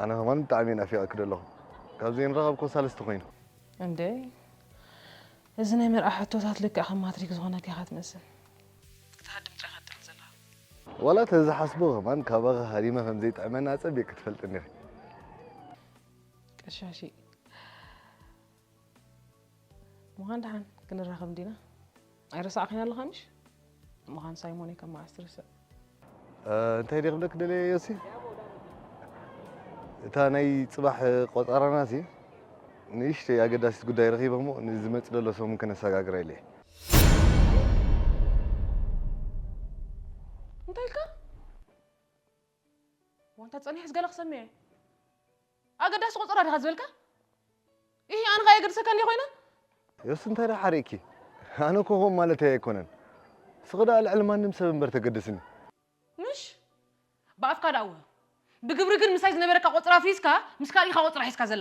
ኣነ ከማን ብጣዕሚ እየ ናፊቐኪ ዘለኹ። ካብ ዘይንራኸብ እኮ ሳልስቲ ኮይኑ። እንዴ፣ እዚ ናይ መርዓ ሕቶታት ልክዕ ከም ማትሪክ ዝኾነካ ኢኻ ትመስል። ክትሃድም ጥራይ ኢኻ ትጥዕም ዘለኻ። ዋላ ተዝሓስቦ ከማን ካባኺ ሃዲመ ከም ዘይጥዕመኒ ኣጸቢቕኪ ትፈልጥኒ ኢኺ። ቀሻሺ፣ ምዃን ደሓን ክንራኸብ እንዲና። ኣይረሳዕክን ኣለኻ ምሽ? ምዃን ሳይሞን እየ ከም መዓስ ትርስዕ። እ፣ እንታይ ድየ ክብለኪ ደልየ ዮሲ? እታ ናይ ጽባሕ ቆጸራና ሲ ንእሽተይ ኣገዳሲት ጉዳይ ረኺበ እሞ ንዝመጽእ ዘሎ ሰሙን ከነሰጋግራ ኢለ እየ። እንታይ ኢልካ? ዋንታ ጸኒሕስ ገለ ክሰምዕ እየ። ኣገዳሲ ቆጸራ ዲኻ ዝበልካ? ኢሂ፣ ኣነ ኸኣ የገድሰካ እንድየ ኮይነ? ዮሲ እንታይ ደኣ ሓሪእኪ? ኣነ እኮ ከምኡ ማለተይ ኣይኮነን። ንስኺ ደኣ ልዕሊ ማንም ሰብ እምበር ተገድስኒ። ምሽ? ብኣፍካ ደኣ እወ። ብግብሪ ግን ምሳይ ዝነበረካ ቆጸራ ኣፍሪስካ፣ ምስ ካልእ ኢኻ ቆጸራ ሒዝካ ዘለኻ።